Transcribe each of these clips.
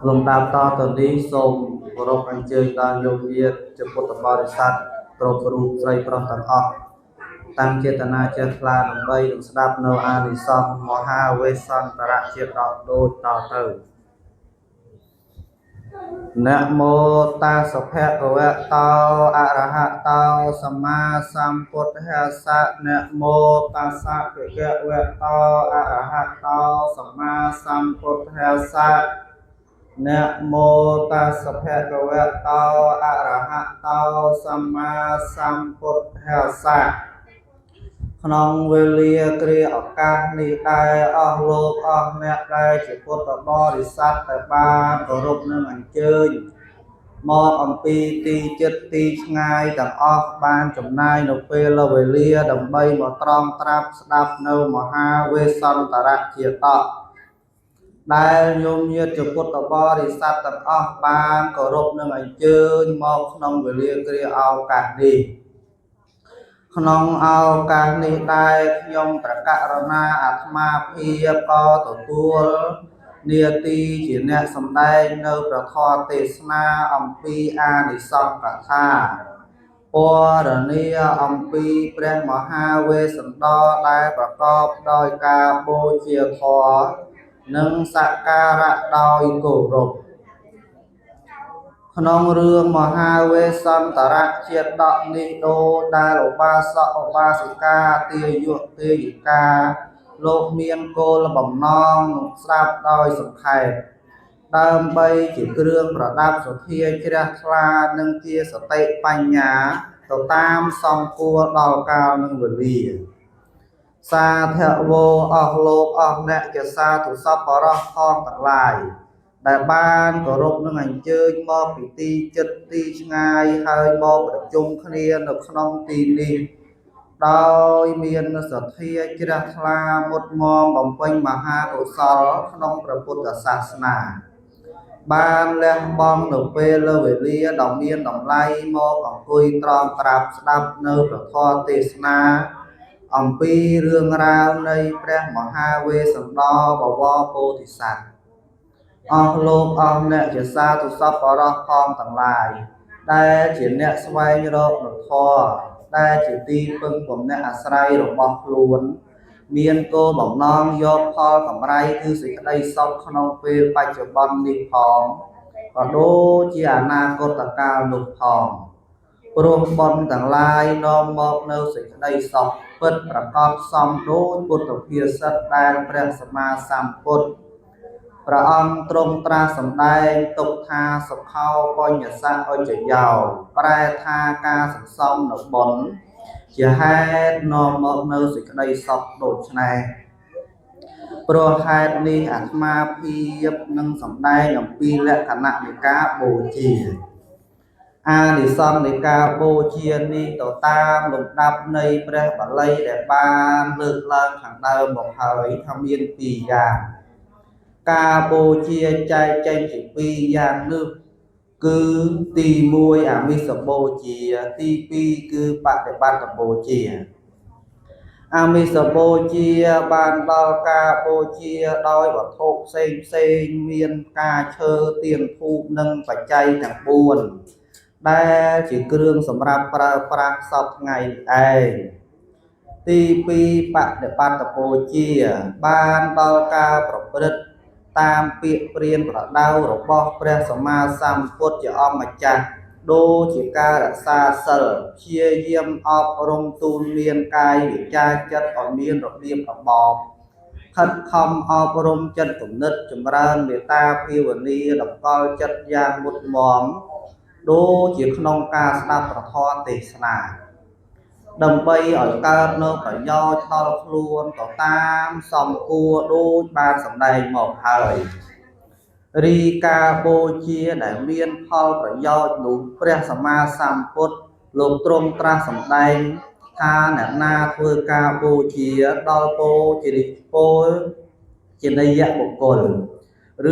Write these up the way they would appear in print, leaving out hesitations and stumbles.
លំដាប់តទៅនេះសូមគោរពអញ្ជើញដល់ញោមញាតិជាពុទ្ធបរិស័ទគ្រប់រូបស្រីប្រុសទាំងអស់តាំងចេតនាជ្រះថ្លាដើម្បីនឹងស្ដាប់នៅអានិសង្សមហាវេស្សន្តរជាដកដូចតទៅនមោតាសភៈកវៈតោអរហតោសម្មាសម្ពុទ្ធស្សៈនមោតាសៈភគវៈតោអរហតោសម្មាសម្ពុទ្ធស្សៈនមោតាសភៈកវៈតោអរហតោសម្មាសម្ពុទ្ធស្សៈក្នុងវេលាគ្រាឱកាសនេះដែរអស់លោកអស់អ្នកដែលជាពុទ្ធបរិស័ទដែលបានគោរពនិងអញ្ជើញមកអំពីទីចិត្តទីឆ្ងាយទាំងអស់បានចំណាយនៅពេលវេលាដើម្បីមកត្រង់ត្រាប់ស្ដាប់នៅមហាវេស្សន្តរជាតកដែលញោមញាតិជាពុទ្ធបរិស័ទទាំងអស់បានគោរពនិងអញ្ជើញមកក្នុងវេលាគ្រាឱកាសនេះក្នុងឱកាសនេះដែរខ្ញុំប្រកាសណាអាត្មាភាពក៏ទទួលនាទីជាអ្នកសម្ដែងនៅព្រះធម៌ទេសនាអំពីអានិសង្សកថាពណ៌នាអំពីព្រះមហាវេស្សន្តរដែលប្រកបដោយការបូជាធម៌និងសក្ការៈដោយគោរពក្នុងរឿងមហាវេស្សន្តរជាតកនេះដូចដែលឧបាសកឧបាសិកាទាយុទាយិកាលោកមានគោលបំណងនឹងស្ដាប់ដោយសង្ខេបដើម្បីជាគ្រឿងប្រដាប់សទ្ធាជ្រះថ្លានិងជាសតិបញ្ញាទៅតាមសង្គួរដល់កាលនឹងវេលាសាធវោអស់លោកអស់អ្នកជាសាធុសពរោះផងទាំងឡាយដែលបានគោរពនឹងអញ្ជើញមកពីទីចិត្តទីឆ្ងាយហើយមកប្រជុំគ្នានៅក្នុងទីនេះដោយមានសទ្ធាជ្រះថ្លាមុតមមបំពេញមហាកុសលក្នុងព្រះពុទ្ធសាសនាបានលះបង់នៅពេលវេលាដ៏មានតម្លៃមកអង្គុយត្រង់ត្រាប់ស្ដាប់នៅព្រះធម៌ទេសនាអំពីរឿងរ៉ាវនៃព្រះមហាវេស្សន្តរបវរពោធិសត្វអស់លោកអស់អ្នកជាសាធុសពរោះផងទាំងឡាយដែលជាអ្នកស្វែងរកនៅធម៌ដែលជាទីពឹងពំនាក់អាស្រ័យរបស់ខ្លួនមានគោលបំណងយកផលកម្រៃគឺសេចក្តីសុខក្នុងពេលបច្ចុប្បន្ននេះផងក៏ដូចជាអនាគតកាលនោះផងព្រោះបុណ្យទាំងឡាយនាំមកនៅសេចក្តីសុខពិតប្រាកដសមដូចពុទ្ធភាសិតដែលព្រះសម្មាសម្ពុទ្ធព្រះអង្គទ្រង់ត្រាស់សម្ដែងទុកថាសុខោបញ្ញសៈអញ្ចយោប្រែថាការសន្សំនៅបុណ្យជាហេតុនាំមកនៅសេចក្តីសុខដូច្នេះព្រោះហេតុនេះអាត្មាភាពនឹងសម្ដែងអំពីលក្ខណៈនៃការបូជាអានិសង្សនៃការបូជានេះទៅតាមលំដាប់នៃព្រះបាលីដែលបានលើកឡើងខាងដើមមកហើយថាមានពីរយ៉ាងការបូជាចែកចេញជាពីរយ៉ាងនោះគឺទី1អាមិសបូជាទី2គឺបដិបត្តិបូជាអាមិសបូជាបានដល់ការបូជាដោយវត្ថុផ្សេងផ្សេងមានផ្កាឈើទៀនធូបនិងបច្ច័យទាំង4ដែលជាគ្រឿងសម្រាប់ប្រើប្រាស់សពថ្ងៃឯងទី2បដិបត្តិបូជាបានដល់ការប្រព្រឹត្តតាមពាក្យព្រានប្រដៅរបស់ព្រះសម្មាសម្ពុទ្ធជាអង្គម្ចាស់ដូចជាការរក្សាសិលព្យាយាមអប់រំទូលមានកាយវិចារចិត្តឲ្យមានរបៀបរបបខិតខំអប់រំចិត្តគំនិតចម្រើនមេត្តាភាវនាតម្កល់ចិត្តយ៉ាងមុតមមដូចជាក្នុងការស្ដាប់ព្រះធម៌ទេសនាដើម្បីឲ្យកើតនៅប្រយោជន៍ដល់ខ្លួនទៅតាមសំគួរដូចបានសម្ដែងមកហើយរីការបូជាដែលមានផលប្រយោជន៍នោះព្រះសម្មាសម្ពុទ្ធលោកទ្រង់ត្រាស់សម្ដែងថាអ្នកណាធ្វើការបូជាដល់ពោជារិពោជានិយបុគ្គល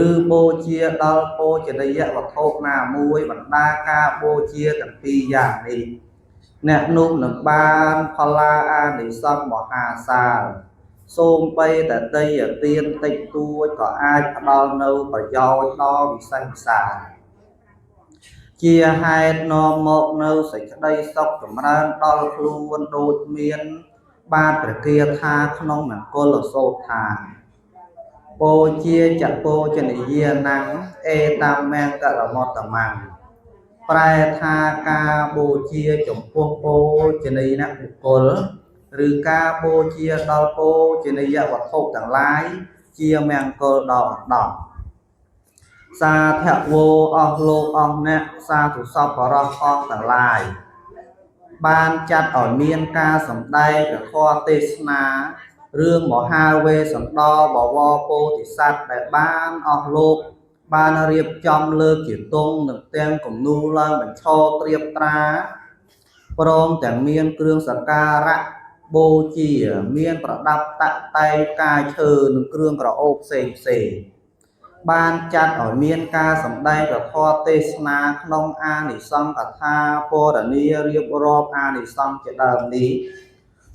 ឬបូជាដល់ពោជនីយវត្ថុណាមួយបណ្ដាការបូជាទាំងពីរយ៉ាងនេះអ្នកនោះនឹងបានផល្លាអានិសង្សមហាសាល សូម្បីតែទេយ្យទានតិចតួចក៏អាចផ្ដល់នូវប្រយោជន៍ដ៏វិសេសវិសាលជាហេតុនាំមកនូវសេចក្តីសុខចម្រើនដល់ខ្លួនដូចមានបាទព្រះគាថាក្នុងមង្គលសូត្រថា ពោជាចពោជនីយានំអេតាមមង្គលមត្តមੰប្រែថាការបូជាចំពោះពោជនីយបុគ្គលឬការបូជាដល់ពោជនីយវត្ថុទាំងឡាយជាមង្គលដ៏ឧត្តមសាធវោអស់លោកអស់អ្នកសាធុសពរោះផងទាំងឡាយបានចាត់ឲ្យមានការសម្ដែងព្រះធម៌ទេសនារឿងមហាវេស្សន្តរបវរពោធិសត្វដែលបានអស់លោកបានរៀបចំលើកជាទង់និងទាំងគំនូរឡើងបញ្ឈរត្រៀបត្រាព្រមទាំងមានគ្រឿងសក្ការៈបូជាមានប្រដាប់តាក់តែងផ្កាឈើនិងគ្រឿងក្រអូបផ្សេងផ្សេងបានចាត់ឲ្យមានការសម្ដែងព្រះធម៌ទេសនាក្នុងអានិសង្សកថាពរណីរៀបរាប់អានិសង្សជាដើមនេះ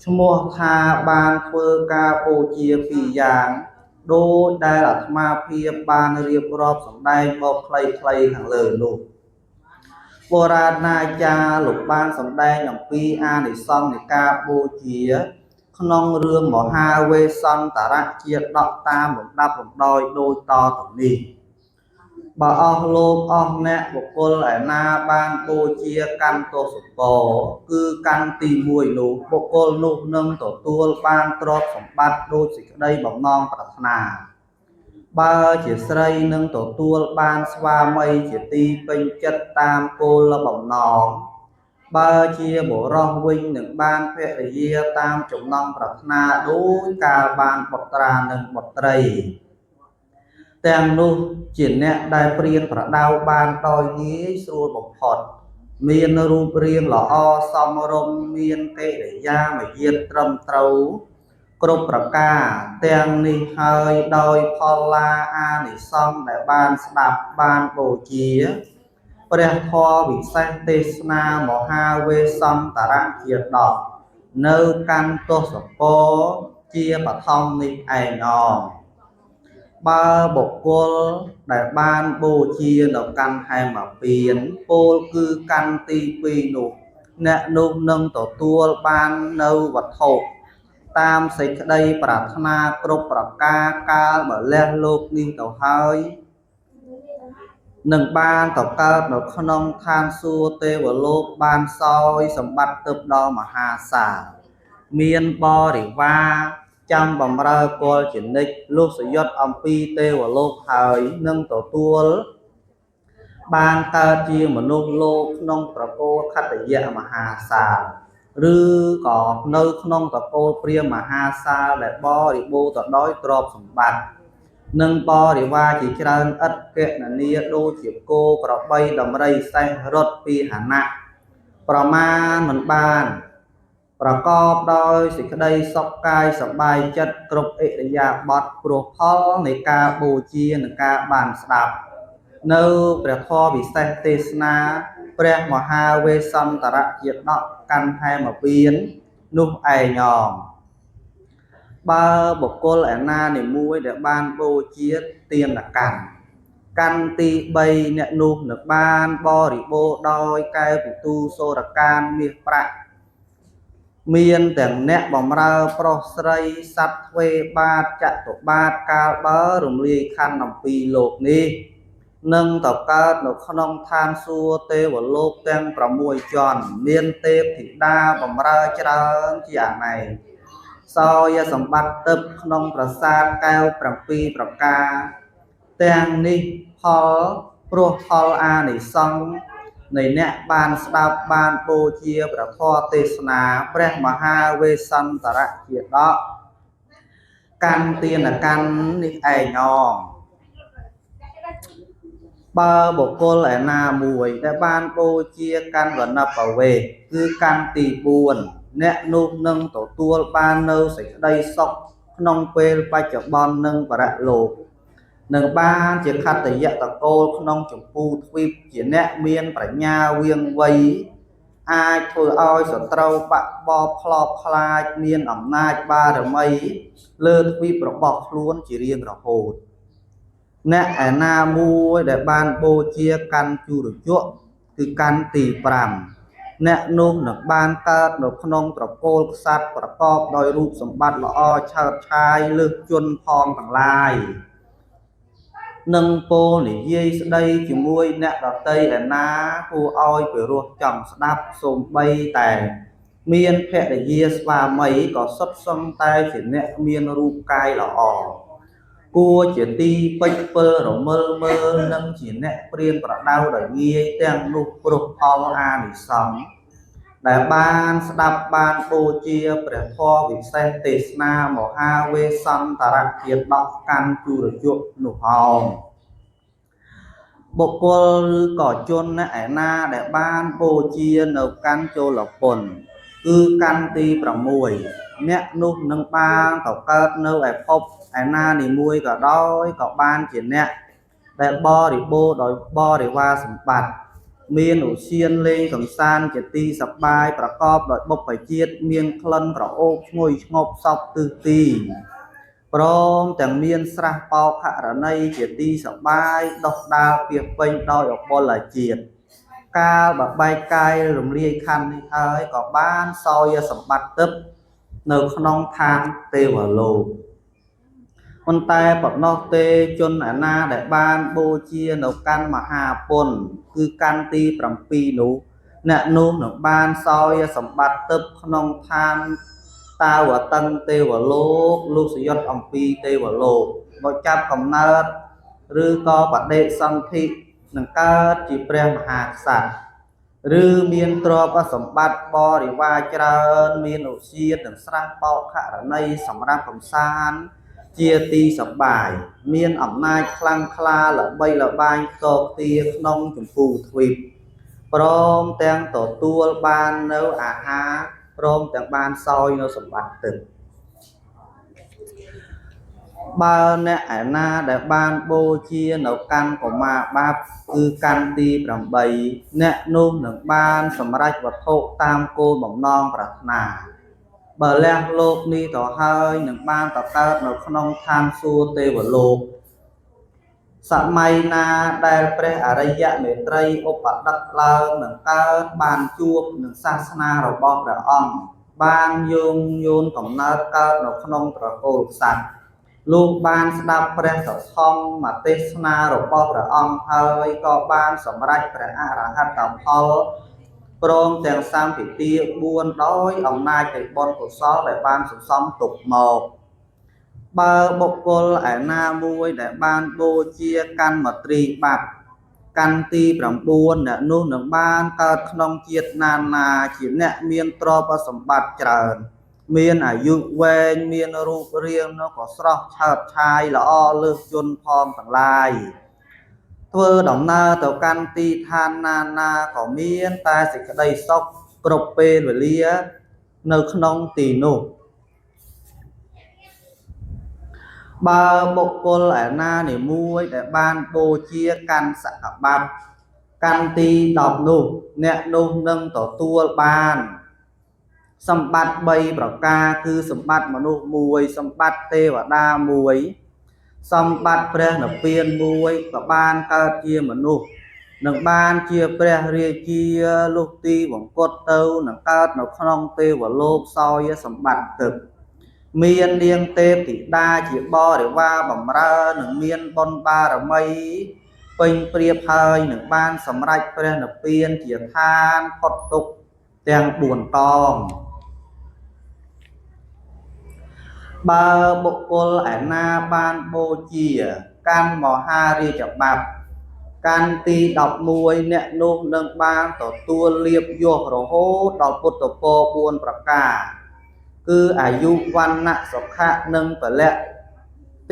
ឈ្មោះថាបានធ្វើការបូជាពីរយ៉ាងដូចដែលអាត្មាភាពបានរៀបរាប់សម្ដែងមកខ្លីៗខាងលើនោះបុរាណាចារ្យលោកបានសម្ដែងអំពីអានិសង្សនៃការបូជាក្នុងរឿងមហាវេស្សន្តរជាតកតាមលំដាប់លំដោយដូចតទៅនេះបើអស់លោកអស់អ្នកបុគ្គលឯណាបានបូជាកាន់ទសពគឺកាន់ទី1នោះបុគ្គលនោះនឹងទទួលបានទ្រព្យសម្បត្តិដូចសេចក្តីបំណងប្រាថ្នាបើជាស្រីនឹងទទួលបានស្វាមីជាទីពេញចិត្តតាមគោលបំណងបើជាបុរសវិញនឹងបានភរិយាតាមចំណងប្រាថ្នាដូចកាលបានបុត្រានិងបុត្រីទាំងនោះជាអ្នកដែលព្រានប្រដៅបានដោយងាយស្រួលបំផុតមានរូបរាងល្អសមរម្យមានកិរិយាមាយាទត្រឹមត្រូវគ្រប់ប្រការទាំងនេះហើយដោយផលឡាអានិសង្សដែលបានស្ដាប់បានបូជាព្រះធម៌វិសេសទេសនាមហាវេស្សន្តរជាតកនៅកាន់ទសពជាបឋមនេះឯងអងបើបុគ្គលដែលបានបូជានៅកាន់ហេមពានពោលគឺកាន់ទី2នោះអ្នកនោះនឹងទទួលបាននៅវត្ថុតាមសេចក្តីប្រាថ្នាគ្រប់ប្រការកាលបើលះលោកនេះទៅហើយនឹងបានទៅកើតនៅក្នុងឋានសួគ៌ទេវលោកបានសោយសម្បត្តិទិព្វដល់មហាសាលមានបរិវារចាំបំរើកលជានិច្ចលុះសយុទ្ធអំពីទេវលោកហើយនឹងទទួលបានកើតជាមនុស្សលោកក្នុងត្រកូលខត្តយមហាសាលឬក៏នៅក្នុងត្រកូលព្រាហ្មណ៍មហាសាលដែលបរិបូរណ៍ទៅដោយទ្រព្យសម្បត្តិនិងបរិវារជាច្រើនឥតគណនាដូចជាគោក្របីដំរីសេះរត់ពីហណៈប្រមាណមិនបានប្រកបដោយសេចក្តីសុខកាយសប្បាយចិត្តគ្រប់ឥរិយាបថព្រោះផលនៃការបូជានិងការបានស្ដាប់នៅព្រះធម៌វិសេសទេសនាព្រះមហាវេស្សន្តរជាតកកាន់ហេមពាននោះឯងអងបើបុគ្គលឯណានីមួយដែលបានបូជាទានកម្មកាន់ទី3អ្នកនោះនឹងបានបរិបូរណ៍ដោយកែវពិទូសូរកានមាសប្រាក់មានទាំងអ្នកបំរើប្រុសស្រីសត្វទ្វេបាតចតុបាតកាលបើរំលាយខណ្ឌអំពីលោកនេះនឹងទៅកើតនៅក្នុងឋានសួគ៌ទេវលោកទាំង6ជាន់មានទេពធីតាបំរើច្រើនជាអនេកសោយសម្បត្តិទិព្វក្នុងប្រាសាទកែវ7ប្រការទាំងនេះផលព្រោះផលអានិសង្សនៃអ្នកបានស្ដាប់បានបូជាព្រះធម៌ទេសនាព្រះមហាវេស្សន្តរជាតកកាន់ទានកម្មនេះឯងអងបើបុគ្គលឯណាមួយដែលបានបូជាកាន់វណបវេសគឺកាន់ទី4អ្នកនោះនឹងទទួលបាននៅសេចក្តីសុខក្នុងពេលបច្ចុប្បន្ននិងបរលោកនឹងបានជាខត្តយតកូលក្នុងចម្ពូទ្វីបជាអ្នកមានប្រាជ្ញាវៀងវៃ អាចធ្វើឲ្យសត្រូវបាក់បោផ្លោខ្លាចមានអំណាចបារមីលើទ្វីបរបស់ខ្លួនជារៀងរហូតអ្នកឯណាមួយដែលបានបូជាកាន់ជួរជក់គឺកាន់ទី5អ្នកនោះនឹងបានកើតនៅក្នុងត្រកូលក្សត្រប្រកបដោយរូបសម្បត្តិល្អឆើតឆាយលើសជនផងទាំងឡាយនឹងពោលនិយាយស្ដីជាមួយអ្នកដតីឯណាគួរឲ្យពិរោះចង់ស្ដាប់សូម្បីតែមានភរិយាស្វាមីក៏សុទ្ធសឹងតែជាអ្នកមានរូបកាយល្អគួរជាទីពេចពិលរមិលមើលនិងជាអ្នកព្រានប្រដៅដោយងាយទាំងនោះព្រោះផលអានិសង្សដែលបានស្ដាប់បានបូជាព្រះធម៌វិសេសទេសនាមហាវេស្សន្តរជាដកកាន់ជួរជក់នោះហោងបុគ្គលឬក៏ជនអ្នកឯណាដែលបានបូជានៅកាន់ចូលពុនគឺកាន់ទី6អ្នកនោះនឹងបានទៅកើតនៅឯភពឯណានីមួយក៏ដោយក៏បានជាអ្នកដែលបរិបូរណ៍ដោយបរិវារសម្បត្តិមានឧស្សាហ៍លេងកំសាន្តជាទីសប្បាយប្រកបដោយបុព្វជាតិមានក្លិនក្រអូបឈ្ងុយឈ្ងប់សពទិសទីព្រមទាំងមានស្រះបោខរណីជាទីសប្បាយដុះដាលពាសពេញដោយអបុលជាតិកាលបើបែកកាយរំលាយខណ្ឌនេះហើយក៏បានសោយសម្បត្តិទិព្វនៅក្នុងឋានទេវលោកប៉ុន្តែប៉ុណ្ណោះទេជនឯណាដែលបានបូជានៅកាន់មហាពុនគឺកាន់ទី7នោះអ្នកនោះនឹងបានសោយសម្បត្តិទិព្វក្នុងឋានតាវតឹងទេវលោកលោកសយុទ្ធអំពីទេវលោកមកចាប់កំណើតឬក៏បដិសន្ធិនឹងកើតជាព្រះមហាក្សត្រឬមានទ្រព្យសម្បត្តិបរិវារច្រើនមានឧស្សាហ៍និងស្រះបោខរណីសម្រាប់កំសាន្តជាទីសប្បាយមានអំណាចខ្លាំងក្លាល្បីល្បាញខ្ទរខ្ទាក្នុងចម្ពោះទ្វីបព្រមទាំងទទួលបាននៅអាហារព្រមទាំងបានសោយនៅសម្បត្តិទឹកបើអ្នកឯណាដែលបានបូជានៅកាន់កុមារបាបគឺកាន់ទី8អ្នកនោះនឹងបានសម្រេចវត្ថុតាមគោលបំណងប្រាថ្នាបើលះលោកនេះទៅហើយនឹងបានតកើតនៅក្នុងឋានសួគ៌ទេវលោកសម័យណាដែលព្រះអរិយមេត្រីឧបដឹកឡើងនឹងកើតបានជួបនឹងសាសនារបស់ព្រះអង្គបានយោងយោនកំណើតកើតនៅក្នុងត្រកូលក្សត្រលោកបានស្ដាប់ព្រះសទ្ធម្មទេសនារបស់ព្រះអង្គហើយក៏បានសម្រេចព្រះអរហត្តផលព្រមទាំងសម្ពិទា4ដោយអំណាចនៃបុណ្យកុសលដែលបានសន្សំទុកមកបើបុគ្គលឯណាមួយដែលបានបូជាកាន់មទ្រីបាប់កាន់ទី9អ្នកនោះនឹងបានកើតក្នុងជាតិណានាជាអ្នកមានទ្រព្យសម្បត្តិច្រើនមានអាយុវែងមានរូបរាងនោះក៏ស្រស់ឆើតឆាយល្អលើសជនផងទាំងឡាយធ្វើដំណើរទៅកាន់ទីឋានណានាក៏មានតែសេចក្តីសុខគ្រប់ពេលវេលានៅក្នុងទីនោះបើបុគ្គលឯណានីមួយដែលបានបូជាកាន់សកបាប់កាន់ទី10នោះអ្នកនោះនឹងទទួលបានសម្បត្តិ3ប្រការគឺសម្បត្តិមនុស្សមួយសម្បត្តិទេវតាមួយសម្បត្តិព្រះនិព្វានមួយក៏បានកើតជាមនុស្សនឹងបានជាព្រះរាជាលុះទីវង្គតទៅនឹងកើតនៅក្នុងទេវលោកសោយសម្បត្តិទឹកមាននាងទេពធីតាជាបរិវារបំរើនឹងមានបុណ្យបារមីពេញព្រៀបហើយនឹងបានសម្រេចព្រះនិព្វានជាឋានផុតទុក្ខទាំង4កងបើបុគ្គលឯណាបានបូជាកាន់មហារាជបាប់កាន់ទី11អ្នកនោះនឹងបានទទួលលាភយសរហូតដល់ពុទ្ធពរ4ប្រការគឺអាយុវណ្ណៈសុខៈនិងពលៈ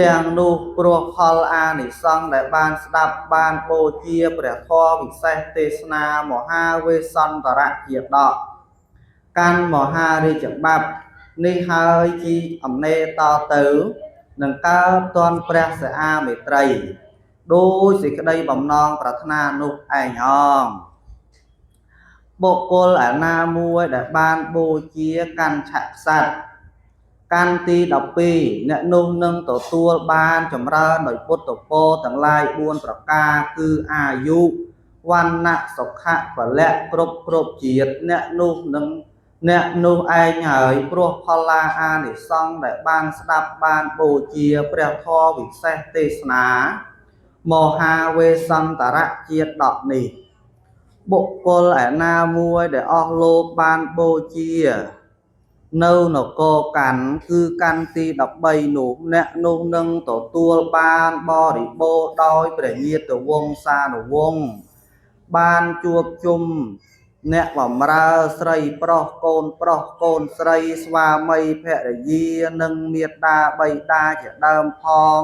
ទាំងនោះព្រោះផលអានិសង្សដែលបានស្ដាប់បានបូជាព្រះធម៌វិសេសទេសនាមហាវេស្សន្តរជាដកកាន់មហារាជបាប់នេះហើយជាអំណេរតទៅនឹងកើតទាន់ព្រះសិអាមេត្រីដោយសេចក្តីបំណងប្រាថ្នានោះឯងអង បុគ្គលឯណាមួយដែលបានបូជាកាន់ឆក្សត្រកាន់ទី12អ្នកនោះនឹងទទួលបានចម្រើនដោយពុទ្ធពរទាំងឡាយ4ប្រការគឺអាយុវណ្ណៈសុខៈពលៈគ្រប់គ្រប់ជាតិអ្នកនោះនឹងអ្នកនោះឯងហើយព្រោះផល្លាអានិសង្សដែលបានស្ដាប់បានបូជាព្រះធម៌វិសេសទេសនាមហាវេសន្តរជាតកនេះបុគ្គលឯណាមួយដែលអស់លោកបានបូជានៅនគរកាន់គឺកាន់ទី13នោះអ្នកនោះនឹងទទួលបានបរិបូរណ៍ដោយព្រះញាតិវង្សានុវង្សបានជួបជុំអ្នកបម្រើស្រីប្រុសកូនប្រុសកូនស្រីស្វាមីភរិយានិងមាតាបិតាជាដើមផង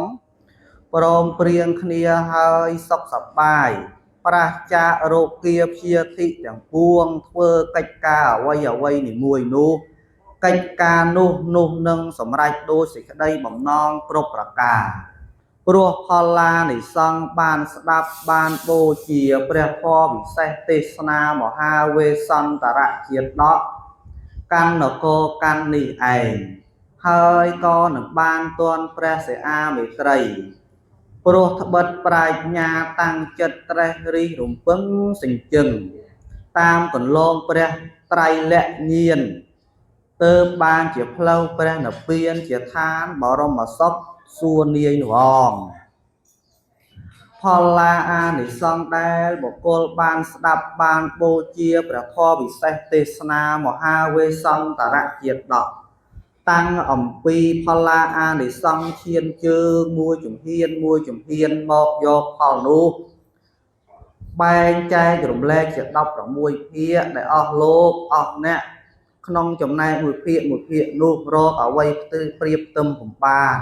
ព្រមព្រៀងគ្នាហើយសុខសប្បាយប្រាសចាករោគាព្យាធិទាំងពួងធ្វើកិច្ចការអ្វីអ្វីនីមួយនោះកិច្ចការនោះនោះនឹងសម្រេចដោយសេចក្តីបំណងគ្រប់ប្រការព្រោះផល្លានិសង្ឃបានស្ដាប់បានបូជាព្រះធម៌វិសេសទេសនាមហាវេសន្តរជាតកកាន់នគរកាន់នេះឯងហើយក៏នឹងបានទាន់ព្រះសិអាមេត្រីព្រោះត្បិតប្រាជ្ញាតាំងចិត្តត្រេះរិះរំពឹងសញ្ជឹងតាមកន្លងព្រះត្រៃលក្ខញាណទើបបានជាផ្លូវព្រះនិព្វានជាឋានបរមសុខសួននាយនោះអងផល្លាអានិសង្សដែលបុគ្គលបានស្ដាប់បានបូជាព្រះធម៌វិសេសទេសនាមហាវេសន្តរជាតកតាំងអំពីផល្លាអានិសង្សឈានជើងមួយជំហានមួយជំហានមកយកផលនោះបែងចែករំលែកជា16ភាគដែលអស់លោកអស់អ្នកក្នុងចំណែកមួយភាគមួយភាគនោះរកអ្វីផ្ទើប្រៀបផ្ទឹមពុំបាន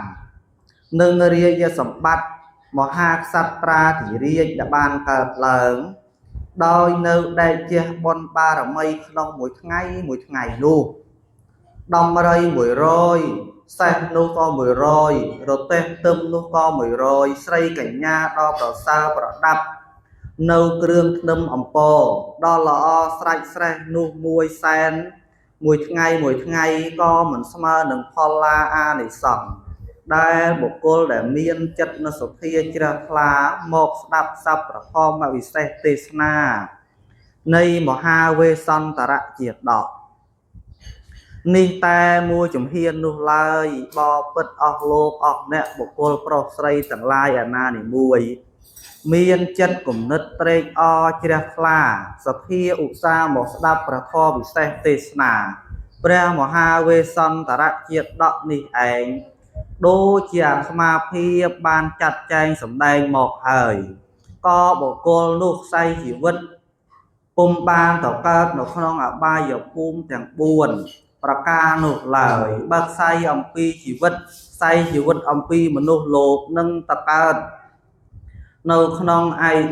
នឹងរាជសម្បត្តិមហាក្សត្រាធិរាជដែលបានកើតឡើងដោយនៅដែកជះបុណ្យបារមីក្នុងមួយថ្ងៃមួយថ្ងៃនោះដំរី100សេះនោះក៏100រទេះទឹមនោះក៏100ស្រីកញ្ញាដ៏ប្រសើរប្រដាប់នៅគ្រឿងធ្នឹមអំពរដ៏ល្អស្រេចស្រេះនោះមួយសែនមួយថ្ងៃមួយថ្ងៃក៏មិនស្មើនឹងផល្លាអានិសង្សដែលបុគ្គលដែលមានចិត្តនៅសទ្ធាជ្រះថ្លាមកស្ដាប់សัพព្រះធម៌វិសេសទេសនានៃមហាវេសន្តរជាតកនេះតែមួយជំហាននោះឡើយបពិតអស់លោកអស់អ្នកបុគ្គលប្រុសស្រីទាំងឡាយអាណានីមួយមានចិត្តគំនិតត្រេកអរជ្រះថ្លាសទ្ធាឧស្សាហ៍មកស្ដាប់ព្រះធម៌វិសេសទេសនាព្រះមហាវេសន្តរជាតកនេះឯងដូចជាអាត្មាភាពបានចាត់ចែងសម្ដែងមកហើយក៏បុគ្គលនោះខ្សែជីវិតពុំបានទៅកើតនៅក្នុងអបាយភូមិទាំង4ប្រការនោះឡើយបើខ្សែអំពីជីវិតខ្សែជីវិតអំពីមនុស្សលោកនឹងតកើតនៅក្នុងឯក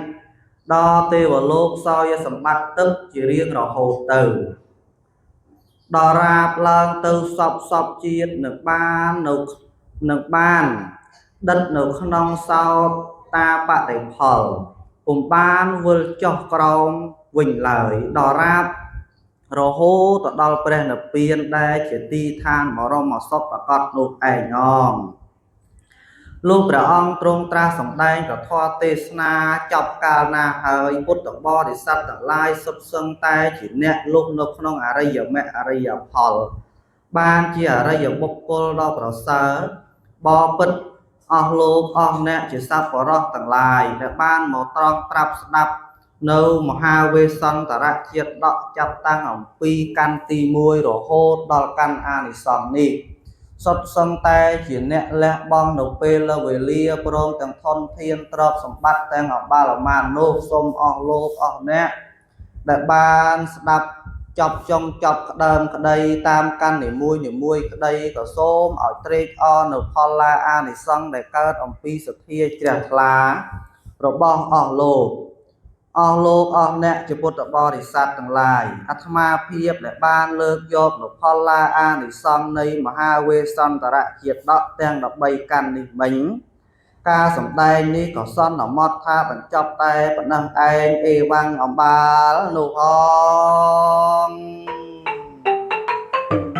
ដល់ទេវលោកសោយសម្បត្តិទឹកជារៀងរហូតទៅដល់រាបឡើងទៅសពសពជាតិនឹងបាននៅនឹងបានដិតនៅក្នុងសោតាបតិផលពុំបានវិលចុះក្រោមវិញឡើយដល់រាបរហូតទៅដល់ព្រះនិព្វានដែលជាទីឋានបរមសុខប្រកបនោះឯងអងលោកព្រះអង្គទ្រង់ត្រាស់សម្ដែងព្រះធម៌ទេសនាចប់កាលណាហើយពុទ្ធបរិស័ទទាំងឡាយសុទ្ធសឹងតែជាអ្នកលុះនៅក្នុងអរិយមគ្គអរិយផលបានជាអរិយបុគ្គលដ៏ប្រសើរបពិតអស់លោកអស់អ្នកជាសប្បុរសទាំងឡាយដែលបានមកត្រង់ត្រាប់ស្ដាប់នៅមហាវេសន្តរជាតកចាប់តាំងអំពីកាន់ទី1រហូតដល់កាន់អានិសង្សនេះសុទ្ធសឹងតែជាអ្នកលះបង់នៅពេលវេលាព្រមទាំងធនធានទ្រព្យសម្បត្តិទាំងអបាលមាននោះសូមអស់លោកអស់អ្នកដែលបានស្ដាប់ចប់ចុងចប់ក្ដើមក្តីតាមកាន់នីមួយនីមួយក្តីក៏សូមឲ្យត្រេកអរនៅផល្លាអានិសង្សដែលកើតអំពីសទ្ធាជ្រះថ្លារបស់អស់លោកអស់លោកអស់អ្នកជាពុទ្ធបរិស័ទទាំងឡាយអាត្មាភាពដែលបានលើកយកនូវផល្លាអានិសង្សនៃមហាវេសន្តរជាតកទាំង13កាន់នេះមិញ ការសម្ដែងនេះក៏សន្មត់ថាបញ្ចប់តែប៉ុណ្ណឹងឯងអេវ៉ាំងអំបាលនោះផង។